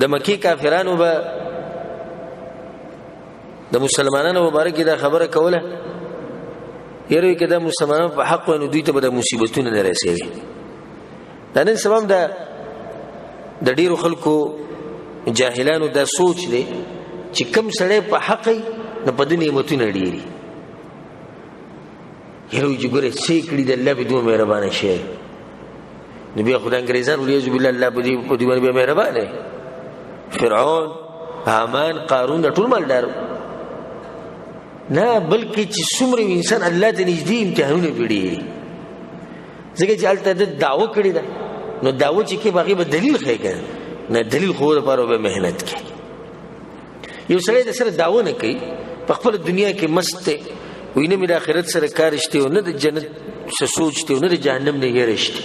د مکی کافرانو به د مسلمانانو مبارک دا خبره کوله، یره کې دا مسلمانانو په حق نو دوی ته به د مصیبتونه نه رسېږي. دا نن سبا د د ډیرو خلکو جاهلانو دا سوچ دی چې کم سړی په حق نه په دې نعمتونه ډیری. یره چې ګوره څه کړي د الله به دوه مهربانه شي. نو بیا خو د انګریزانو والعیاذ بالله الله په دې باندې بیا مهربانه. فرعون، هامان، قارون دا ټول مالدار نه، بلکې چې څومره انسان الله ته نږدې امتحانونه پیړي، ځکه چې هلته د دعوه کړې ده، نو دعوه چې کې باغې به دلیل ښیي که نه، دلیل خو لپاره به محنت کوي. یو سړی د سره دعوه نه کوي، په خپله دنیا کې مست دی، وایي نه مې د آخرت سره کار شته او نه د جنت څه سوچ دی او نه د جهنم نه هېره شته،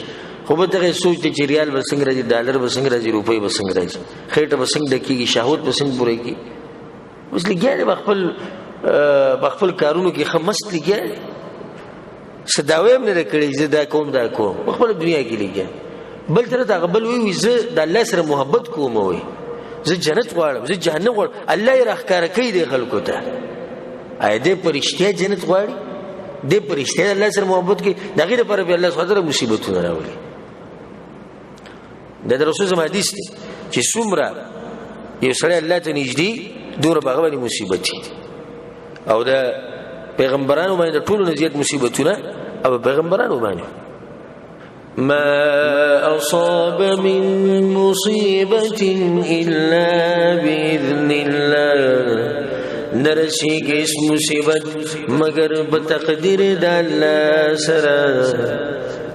خو به دغه سوچ دی چې ریال به څنګه راځي، ډالر به څنګه راځي، روپۍ به څنګه راځي، خېټه به څنګه ډکېږي، شهوت به څنګه پوره کېږي. اوس لګیا دی په خپل کارونو کې ښه مست لګیا دی، څه دعوه یې هم نه ده کړې زه دا کوم دا کوم، په خپله دنیا کې لګیا. بل طرف ته هغه بل وایي زه د الله سره محبت کوم، وایي زه جنت غواړم، زه جهنم غواړم، الله یې راښکاره کوي دی خلکو ته. آیا دی په رښتیا جنت غواړي؟ دی په رښتیا الله سره محبت کوي؟ د هغې لپاره بیا الله سبحانه وتعالی مصیبتونه راولي. دا د رسول زما حدیث دی چې څومره یو سړی الله ته نږدې دومره به هغه باندې مصیبت وي، او د پیغمبرانو باندې د ټولو نه زیات مصیبتونه او پیغمبرانو باندې. ما أصاب من مصيبة إلا بإذن الله، نرسیږي هیڅ مصیبت مګر په تقدیر د الله سره.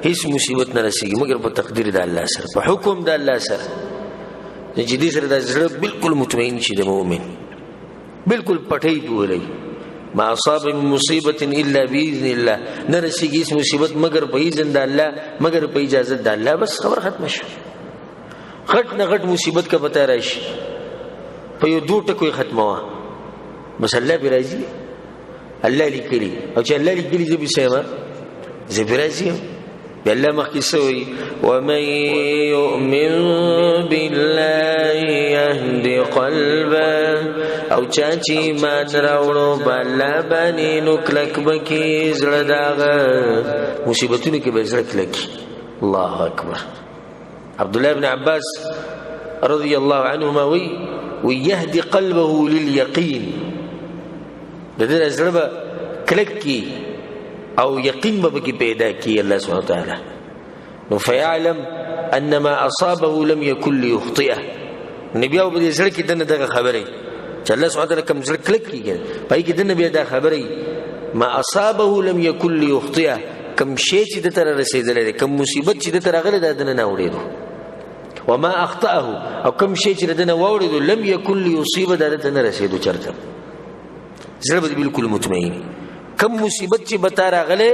هیڅ مصیبت نه رسیږي مګر په تقدیر د الله سره، په حکم د الله سره. چې دې سره د زړه بالکل مطمئن شي د مؤمن، بالکل پټی پولي. ما اصاب من مصیبت الا باذن الله، نه رسیږي هیڅ مصیبت مګر په اذن د الله، مګر په اجازه د الله. بس خبر ختمه شو. غټ نه غټ مصیبت کا پته راشي په یو دوه ټکو یې ختموه، بس الله به راضي. الله لیکلي، او چې الله لیکلي زه به څه یم، زه به راضي یم. بیا الله مخکې څه وایي؟ ومن یؤمن بالله یهد قلبه، او چا چې ایمان راوړو په الله باندې نو کلک به کړي زړه د هغه، مصیبتونو کې به زړه کلک کړي. الله اکبر. عبد الله بن عباس رضی الله عنهما وی ويهدي قلبه لليقين، د دې زړه به کلک کړي او یقین به پکې پیدا کړي الله سبحانه وتعالی. نو فیعلم ان ما اصابه لم يكن ليخطئه. نبی او په زړه کې دنه دغه خبره چې الله سبحانه وتعالی کوم زړه کلک کړي پای کې دنه بیا دا خبره ما اصابه لم يكن ليخطئه، کوم شی چې د تر رسیدلې ده، کوم مصیبت چې د تر راغلی ده دنه نه وړېدو. وما اخطأه، او کوم شی چې دنه وړېدو لم يكن ليصيبه، دا ته نه رسیدو چرته. زړه به بالکل مطمئن. کوم مصیبت چې به تا راغلی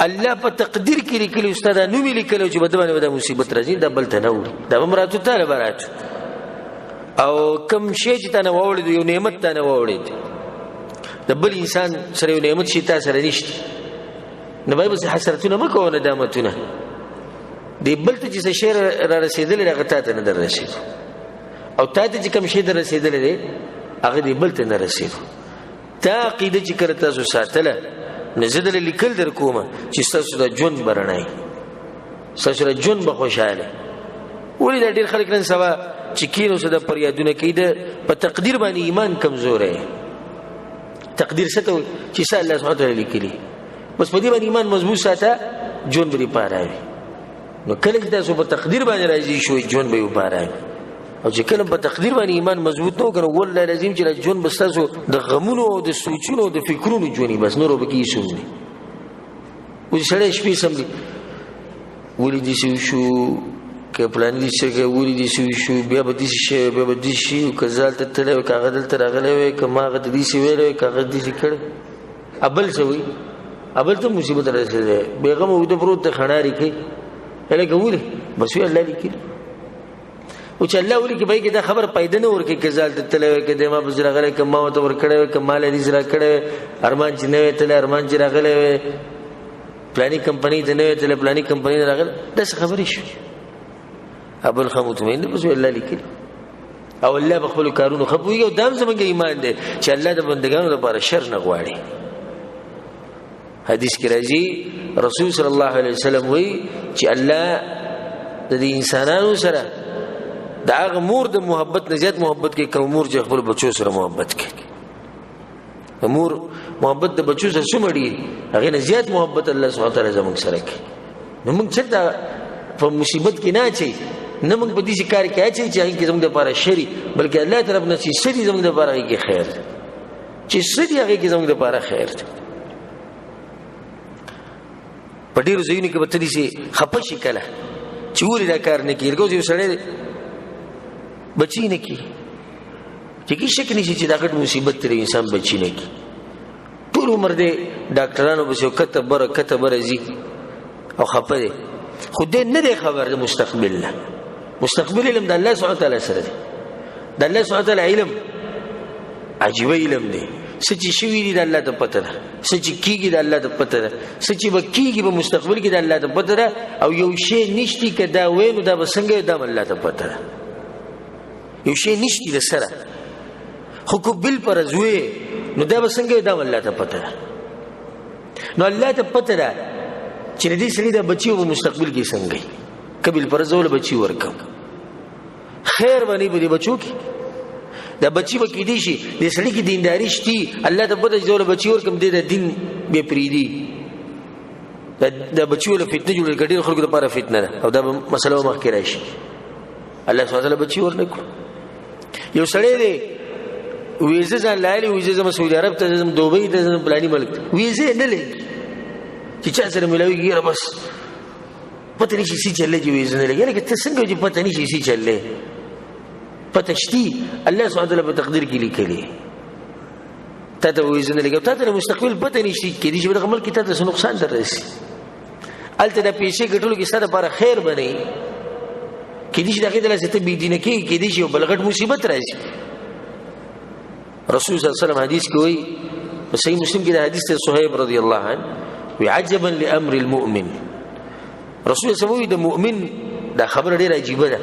الله په تقدیر کې لیکلی، استاد نوم یې لیکلی چې به ده باندې به دا مصیبت راځي، دا بل ته نه وړي، دا به هم راتلو تا له به راتلو. او کوم شی چې تا نه واوړېدو، یو نعمت تا نه واوړېد، د بل انسان سره یو نعمت شي تا سره نشته، نو باید بس حسرتونه مه کوه، ندامتونه. دې بل ته چې څه شی را رسېدلی هغه تا ته نه در رسېدو، او تا ته چې کوم شی در رسېدلی دی هغه دې بل ته نه رسېدو. تا عقیده چې کله تاسو ساتله، نو زه درله لیکل در کوم چې ستاسو د ژوند به رڼا وي، ستاسو د ژوند به خوشحاله. ولې دا ډېر خلک نن سبا چې کښېنو څه د فریادونه کوي، د په تقدیر باندې ایمان کمزوری. تقدیر څه ته وایي؟ چې څه الله سبحانه وتعالی لیکلي، بس په دې باندې ایمان مضبوط ساته، ژوند به دې پاره وي. نو کله چې تاسو په تقدیر باندې راضي شوئ، ژوند به یې پاره وي. او چې کله په تقدیر باندې ایمان مضبوط نه وکړو، والله العظیم چې ژوند به ستاسو د غمونو او د سوچونو او د فکرونو ژوند وي، بس نورو به کې هېڅ هم نه. اوس سړی شپې سم دی، ولې داسې وشو، که پلاني داسې شوی، ولې داسې وشو، بیا به داسې شوی، بیا به داسې شي، که زه هلته تللی وای، که هغه دلته راغلی وای، که ما هغه ته داسې ویلی وای، که هغه داسې کړی. بل څه وایي؟ بل ته مصیبت رسېدلی، بېغمه ویده پروت دی، خڼارې کوي، هلکه ولې؟ بس وایي الله لیکلي. او چې الله ولیکي به یې دا خبره پیدا نه ورکړي که زه هلته تللی وای، که دی ما پسې راغلی، که ما ورته ورکړی وای، که ما له دې راکړی وای، ارمان چې نه وای تللی، ارمان چې راغلی وای، پلاني کمپنۍ ته نه وای تللی، پلاني کمپنۍ ته راغلی، داسې خبرې شوې. بل ښه مطمئن دی، بس وایي الله لیکلي. او الله په خپل کارونو ښه پوهېږي. او دا هم زموږ ایمان دی چې الله د بندګانو لپاره شر نه غواړي. حدیث کې راځي رسول صلی الله علیه وسلم وایي چې الله د دې انسانانو سره د هغه مور د محبت نه زیات محبت کوي کوم مور چې خپل بچو سره محبت کوي. د مور محبت د بچو سره څومره ډېر، هغې نه زیات محبت الله سبحانه وتعالی زموږ سره کوي. نو موږ چېرته په مصیبت کې نه اچوي، نه موږ په داسې کار کې اچوي چې هغې کې زموږ دپاره شري، بلکې الله طرف نه چې څه دي زموږ دپاره هغې کې خیر دی، چې څه دي هغې کې زموږ دپاره خیر دی. په ډېرو ځایونو کې به ته داسې خفه شي کله چې ولې دا کار نه کېږي. لکه اوس یو سړی دی بچي نه کېږي، چې کې شک نشي چې دا غټ مصیبت دی انسان بچي نه کېږي. ټول عمر دی ډاکټرانو پسې کته بره کته بره ځي او خفه دی، خو دی نه دی خبر د مستقبل نه. مستقبل علم د الله سبحانه وتعالی سره دی. د الله سبحانه وتعالی علم عجیبه علم دی. څه چې شوي دي د الله ته پته ده، څه چې کېږي د الله ته پته ده، څه چې به کېږي په مستقبل کې د الله ته پته ده. او یو شی نشتی که دا وایي نو دا به څنګه وي، دا هم الله ته پته ده. یو شی نشتی د سره، خو که بل فرض وي نو دا به څنګه وي، دا هم الله ته پته ده. نو الله ته پته ده چې د دې سړي د بچي په مستقبل کې څنګه وي، که بل فرض ول بچي ورکم خیر باندې به دې بچو کې دا بچی به کېدی شي د سړي کې دینداري شتي، الله ته پته چې زه له بچي ورکم دې د دین بې پرېږدي. دا بچي له فتنه جوړه کړي، ډېرو خلکو لپاره فتنه ده او دا به مسله به مخکې راشي. الله سبحانه وتعالی بچي ورنه کړو. یو سړی دی ویزه ځان لایلې، ویزه ځم سعودي عرب ته ځم، دوبۍ ته ځم، پلاني ملک ته، ویزه نه لګي چې چا سره ملاویږي، یاره بس پته نشي څه چلې چې ویزه نه لګي. لکه ته څنګه چې پته نشي څه چلې، پته شتي الله سبحانه وتعالی په تقدیر کې لیکلي تا ته ویزه نه لګي، تا ته مستقبل پته نشي کېدای شي په دغه ملک کې تا ته څه نقصان در رسي. هلته د پیسې ګټلو کې ستا دپاره خیر به نه وي، کېدای شي د هغې د لاسه ته بېدینه کېږي، کېدای شي یو بل غټ مصیبت راشي. رسول صلی الله علیه وسلم حدیث کې وایي، په صحیح مسلم کې د حدیث ته صهیب رضی الله عنه وی عجبا لامر المؤمن. رسول صلی الله علیه وسلم د مؤمن دا خبره ډیره عجیبه ده،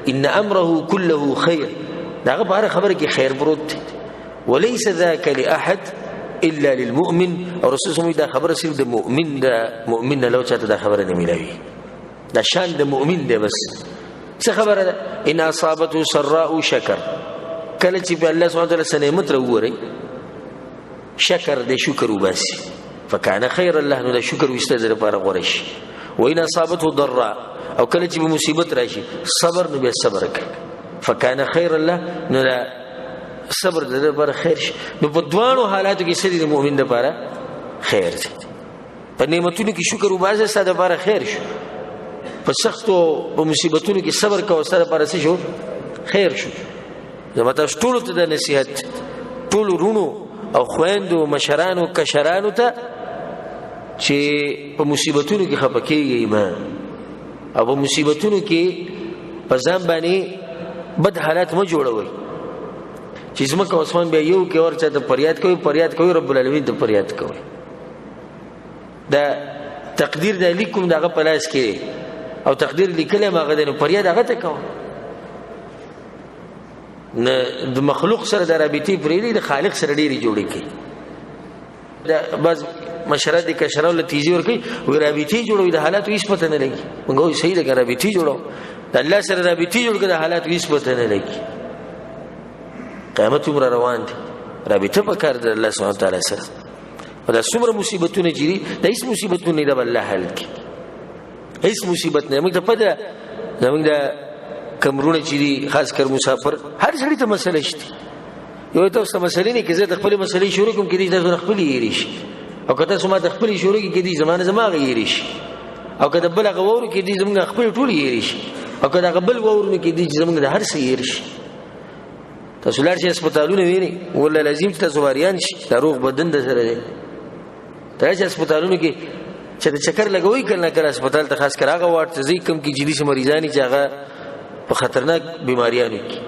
ان امره كله خیر، دا هغه په هره خبره کې خیر پروت دی، وليس ذاك لاحد الا للمؤمن. او رسول صلی الله علیه وسلم دا خبره صرف د مؤمن ده، مؤمن نه لو چاته دا خبره نه ملاوي، دا شان د مؤمن دی بس. څه خبره ده؟ ان اصابته سراء شکر، کله چې په الله سبحانه وتعالی څه نعمت راووري شکر دی، شکر وباسي، فکان خیر الله، نو د شکر وسته د لپاره غوره شي. وان اصابته ضراء، او کله چې مصیبت راشي صبر، نو بیا صبر کوي، فکان خیر الله، نو دا صبر د لپاره خیر شي. نو په دواړو حالاتو کې څه دي د مؤمن لپاره خیر دی. په نعمتونو کې شکر وباسه ستا دپاره خیر شو، په سختو په مصیبتونو کې صبر کوه ستا دپاره څه شو؟ خیر شو. زما تاسو ټولو ته د نصیحت، ټولو وروڼو او خویندو مشرانو کشرانو ته چې په مصیبتونو کې خفه کېږئ مه، او په مصیبتونو کې په ځان باندې بد حالات مه جوړوئ چې ځمکه او اسمان بیا یو کې ور چاته فریاد کوي، فریاد کوي رب العالمین ته فریاد کوي. دا تقدیر د لیکم دغه په لاس کې او تقدیر لیکلی هم هغه دی، نو فریاد هغه ته کوه. نه د مخلوق سره د رابطې پرېږدي، د خالق سره ډېرې جوړې کړي. دا بعض مشران دي کشرانو له تیزي ورکوي، وایي رابطې جوړوي، د حالاتو هېڅ پته نه لګي. موږ وایو صحیح ده که رابطې جوړو، د الله سره رابطې جوړ کړه، د حالاتو هېڅ پته نه لګي. قیامت عمر روان دی، رابطه پکار ده الله سبحانه وتعالی سره. او دا څومره مصیبتونه چې دي، دا هېڅ مصیبتونه نه ده به الله حل کړي، هېڅ مصیبت نه. موږ ته پته زموږ د کمرونه چې دي، خاص کر مسافر، هر سړي ته مسله شته. یو تاسو ته مسلې نه کې زه د خپلې مسلې شروع کوم، کېدای شي تاسو نه خپلې هېرې شي، او که تاسو ما ته خپلې شروع کړي، کېدای شي زما نه زما هغه هېرې شي، او که د بل هغه واورو، کېدای شي زموږ خپلې ټولې هېرې شي، او که د هغه بل واورو، نو کېدای شي زموږ د هر څه هېر شي. تاسو لاړ شئ هسپتالونه وینئ، والله لازم چې تاسو واریان شي، دا روغ بدن در سره دی. ته راشئ هسپتالونو کې چې د چکر لګوي کله نه کله هسپتال ته، خاص کر هغه واټ ته ځئ کوم کې جدي مریضان چې هغه په خطرناک بیماریانو کې،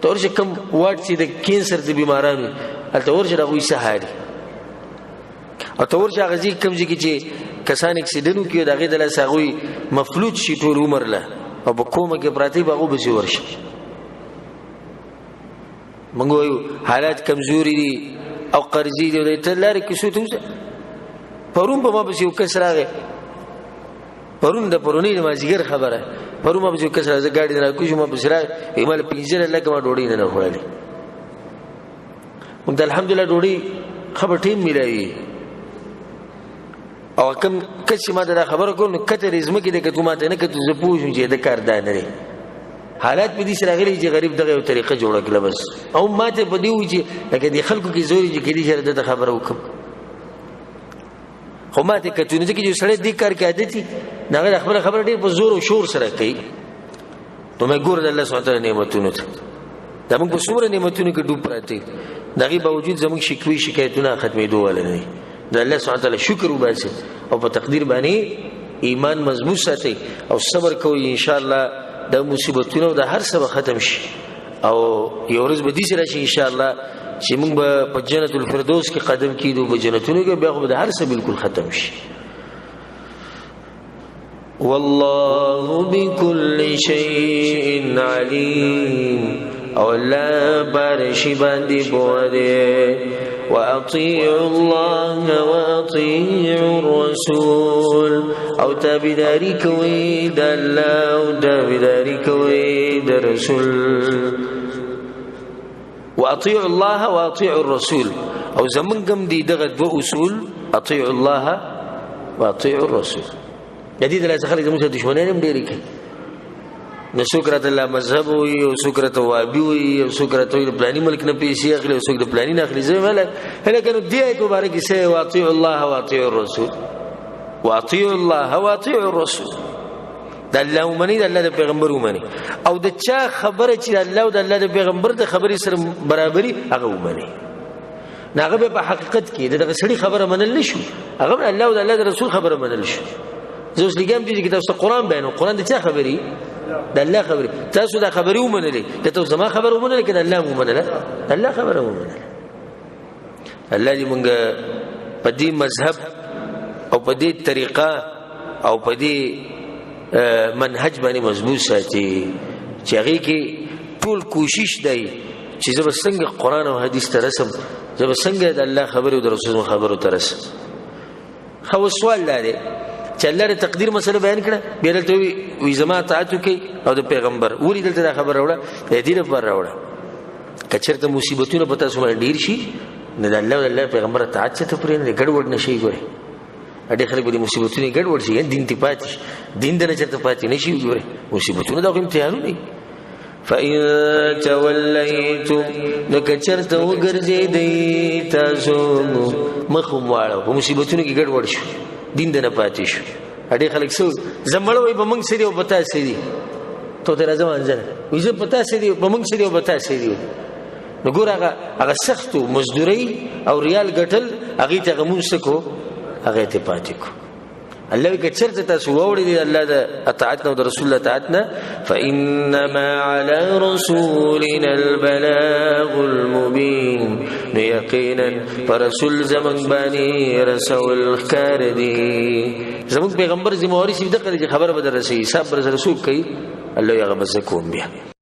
ته ورشه کوم واټ چې د کینسر د بیمارانو، هلته ورشه د هغوی څه حال، او ته ورشه هغه ځای کوم ځای کې چې کسان اکسیډنټ وکړي، د هغې د لاسه هغوی مفلوج شي ټول عمر له، او په کومه کې پراته وي، په هغو پسې ورشه. موږ وایو حالات کمزوري دي او قرضې دي، ته لارې کیسو ته وځه. پرون په ما پسې یو کس راغی، پرون د پرونۍ د مازدیګر خبره، پرون ما پسې یو کس راغی، زه ګاډي نه راکوز شوم، ما پسې راغی، وایي ما له 15 لکه ما ډوډۍ نه ده خوړلې. موږ ته الحمدلله ډوډۍ ښه په ټیم میلاوي. او کوم کس چې ما ته دا خبره کوله، نو کتل یې ځمکې دی، که تو ما ته نه کتل، زه پوه شوم چې د کار دا نه دی. حالات په دې سره راغلي چې غریب دغه یو طریقه جوړه کړله بس. او ما ته په دې وایي چې لکه دې خلکو کې زور چې کېدای شي ده ته خبره وکړم، خو ما ته کتل نه، ځکه چې سړی دې کار کې عادت وي، نو هغه خپله خبره ډېر په زور او شور سره کوي. نو مې ګوره د الله سبحانه وتعالی نعمتونو ته، دا موږ په څومره نعمتونو کې ډوب پراته یو، د هغې باوجود زموږ شکوې شکایتونه ختمېدو والا نه دي. د الله سبحانه وتعالی شکر وباسئ او په تقدیر باندې ایمان مضبوط ساتئ او صبر کوئ، ان شاء الله دا مصیبتونه او د هر څه به ختم شي. او یو ورځ به داسې راشي ان شاء الله چې موږ به په جنت الفردوس کې قدم کېدو، په جنتونو کې بیا خو به د هر څه بالکل ختم شي. والله بكل شيء عليم، او الله بارشي باندې پوه دی. واطيعوا الله واطيعوا الرسول، او تابعداري کوئ د الله او تابعداري کوئ د رسول. واطيعوا الله واطيعوا الرسول، او زمونږ هم دي دغه دوه اصول، اطيعوا الله واطيعوا الرسول. د دې د لاسه خلک زموږ سره دښمنۍ هم ډېرې کوي. نو څوک راته لا مذهب وایي، او څوک راته وابي وایي، او څوک راته وایي د فلاني ملک نه پیسې اخلي، او څوک د فلاني نه اخلي. زه وایم هلکه نو دې آیت مبارک کې څه واطیعوا الله واطیعوا الرسول، واطیعوا الله واطیعوا الرسول. د الله ومني، د الله د پیغمبر ومني، او د چا خبره چې د الله او د الله د پیغمبر د خبرې سره برابري هغه ومني. نو هغه به په حقیقت کې د دغه سړي خبره منل نه شو، هغه به الله او د الله د رسول خبره منل شو. زه اوس لګیا یم چې تاسو ته قرآن بیانوم، قرآن د چا خبرې؟ د الله خبرې. تاسو دا خبرې ومنلې، که تاسو زما خبره ومنله که د الله ومنله؟ د الله خبره ومنله. الله دې مونږ په دې مذهب او په دې طریقه او په دې منهج باندې مضبوط ساتي، چې هغې کې ټول کوشش دی چې زه به څنګه قرآن او حدیث ته رسم، زه به څنګه د الله خبرې او د رسول خبرو ته رسم. ښه، اوس سوال دا دی چې الله د تقدیر مسله بیان کړه، بیا دلته وایي زما اطاعت وکړئ او د پیغمبر. ولې دلته دا خبره راوړه؟ د دې لپاره راوړه که چېرته مصیبتونه په تاسو باندې ډېر شي، نو د الله او د الله پیغمبر اطاعت څه ته پرې نه دی، ګډوډ نه شي. ګورئ ډېر خلک به د مصیبتونو ګډوډ شي، دین ته پاتې شي، دین د نه چېرته پاتې نه شي. ګورئ مصیبتونه دا خو امتحانونه دي. فإن توليتم، نو که چېرته وګرځېدئ تاسو مخ هم واړوه، په مصیبتونو کې ګډوډ شو، دین د نه پاتې شو. ډېر خلک څه زه مړ وایي په موږ څه دي او په تا څه دي، ته ته راځه منځنه وایي زه په تا څه دي، په موږ څه دي او په تا څه دي. نو ګوره هغه سختو مزدورۍ او ریال ګټل هغې ته هغه مونځ څه کړو، هغې ته پاتې کړو. الله وی که چېرته تاسو واوړئ د الله د اطاعت نه او د رسول الله اطاعت نه، فإنما على رسولنا البلاغ المبين، نو یقینا پر رسول زمونږ باندې رسول ښکاره دي. زمونږ پیغمبر ذمهواري چې دغه خبره به در رسوي، حساب به درسره څوک کوي؟ الله یې هغه به زه کوم بیا.